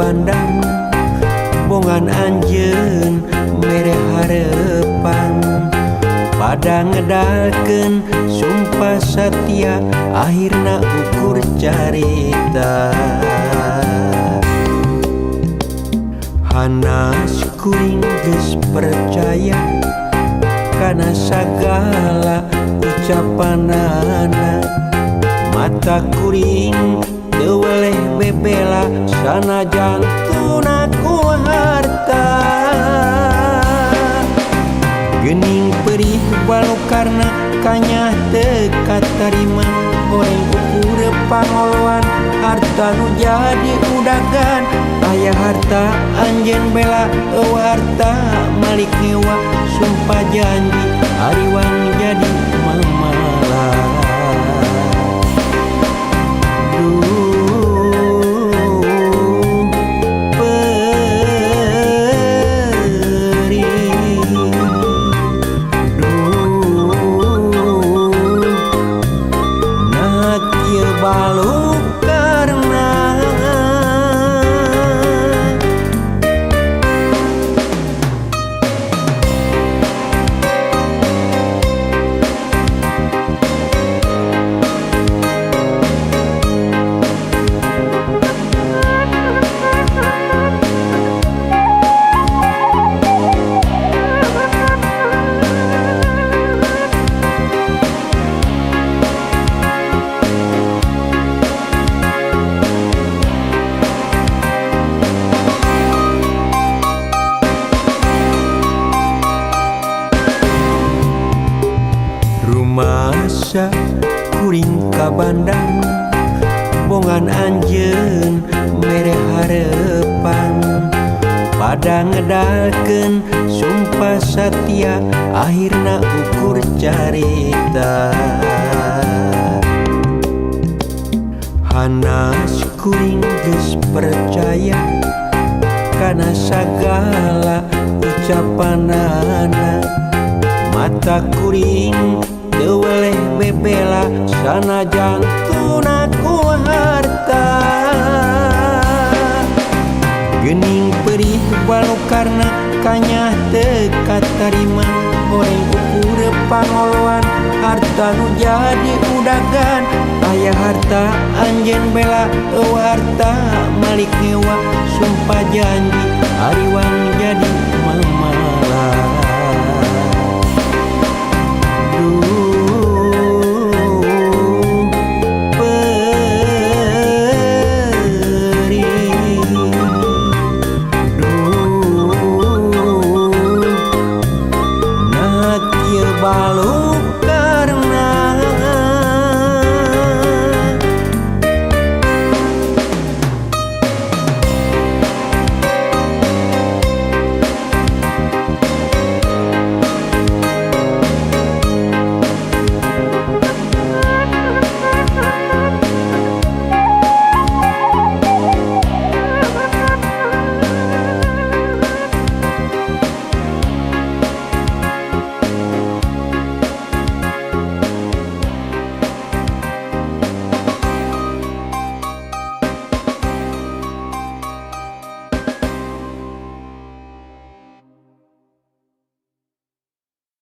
Bandang bongan anjeun mere harepan pada ngedalkeun sumpah satia akhirna ukur carita. Hanas kuring geus percaya kana sagala ucapanana, mata kuring teu weleh bebela sanajan tuna ku harta. Geuning perih walau karena kanyah teu katarima horeng ukur pangoloan harta nu jadi udagan. Aya harta anjeun bela eueuh harta malik ngewa sumpah janji hariwang jadi mamala. Duh perih, duh nah kieu baluk karena. Rumasa kuring ka Bandang bongan anjeun mere harepan pada ngedalkeun sumpah satia akhirna ukur carita. Hanas kuring geus percaya kana sagala ucapanana, mata kuring teu weleh bebela sanajan tuna ku harta. Geuning perih walau karena kanyah teu katarima horeng ukur pangoloan harta nu jadi udagan. Aya harta anjeun bela eueuh harta malik ngewa sumpah janji hariwang jadi mamala.